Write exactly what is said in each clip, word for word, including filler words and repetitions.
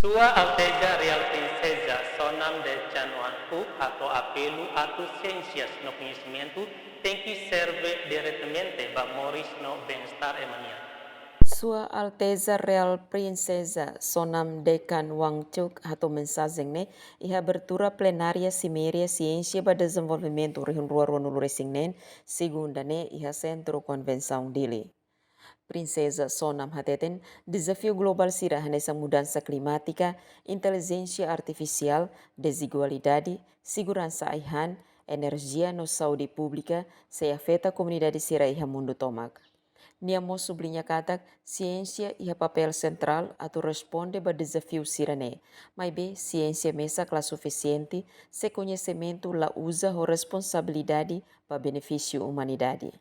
Sua Alteza Real Princesa Sonam de Chanwangchuk hato'o apelu atu siénsia no koñesimentu tenke serve diretamente ba moris no bem-estar ema nian. Sua Alteza Real Princesa Sonam de Chanwangchuk hato'o mensajen ne'e iha abertura plenária Simeria Siénsia ba Dezenvolvimentu rihun rua ruanulu resin neen, segunda ne'e iha Sentru Konvensaun Dili. Princesa Sonam hateten, dezafiu globál sira hanesan mudansa klimátika, intelijénsia artifisiál, dezigualdade, seguransa ai-han, enerjia no saúde públika sei afeta komunidade sira iha mundu tomak. Nia mós subliña katak siénsia iha papél sentrál atu responde ba dezafiu sira-ne'e, maibé siénsia mesak la sufisiente se koñesimentu la uza ho responsabilidade ba benefísiu umanidade.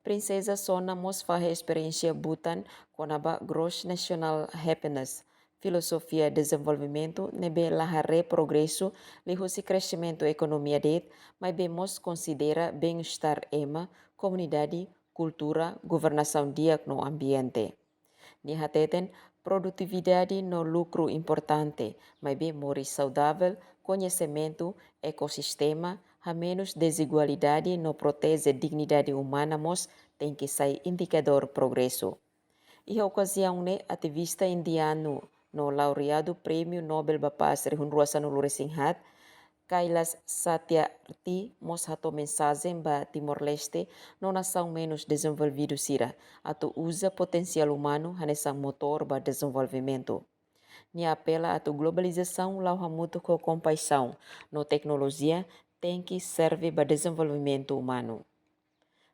Princesa Sonam mós fahe esperiénsia Bhutan kona-ba Gross National Happiness, filozofia dezenvolvimentu ne'ebé la haree progresu liuhusi kresimentu ekonomia de'it, maibé mós konsidera bem-estar ema, komunidade, kultura, governasaun di'ak no ambiente. Nia hateten, produtividade no lukru importante, maibé moris saudavel, koñesimentu, ekosistema, hamenus dezigualdade no proteje dignidade umana mós tenke sai indikadór progresu. Iha okaziaun ne'e, ativista indianu no laureadu Prémiu Nobel ba Pás rihun rua sanulu resin haat, Kailash Satyarthi mós hato'o mensajen ba Timor-Leste no nasaun menus dezenvolvidu sira atu uza potensiál umanu hanesan motór ba dezenvolvimentu. Nia apela atu globalizasaun la'o hamutuk ho kompaixaun no teknolojia tenke serve ba dezenvolvimentu umanu.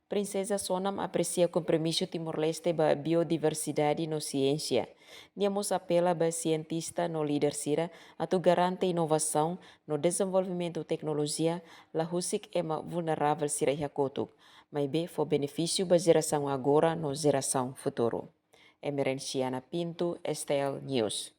Princesa Sonam apresia kompromisu Timor-Leste ba biodiversidade no siénsia. Nia mós apela ba sientista no líder sira atu garante inovasaun no dezenvolvimentu teknolojia la husik ema vulneravel sira iha kotuk, maibé fó benefísiu ba jerasaun agora no jerasaun futuru. Emerenciana Pinto, S T L News.